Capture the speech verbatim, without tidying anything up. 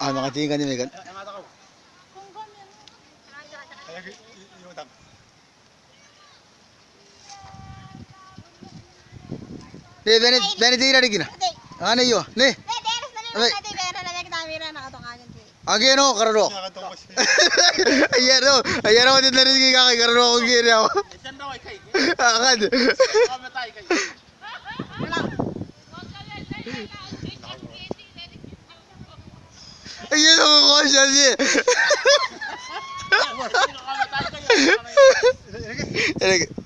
A manga tii ngkanne mai ikanne. Nei, bane, bane te irarikina. Anne io, nei. Nei. Ake no, kararo. Ai aron, ai aron te irariki kaka kararo ko kere awa. Akan. Ai aron ko tia ti. Ereke.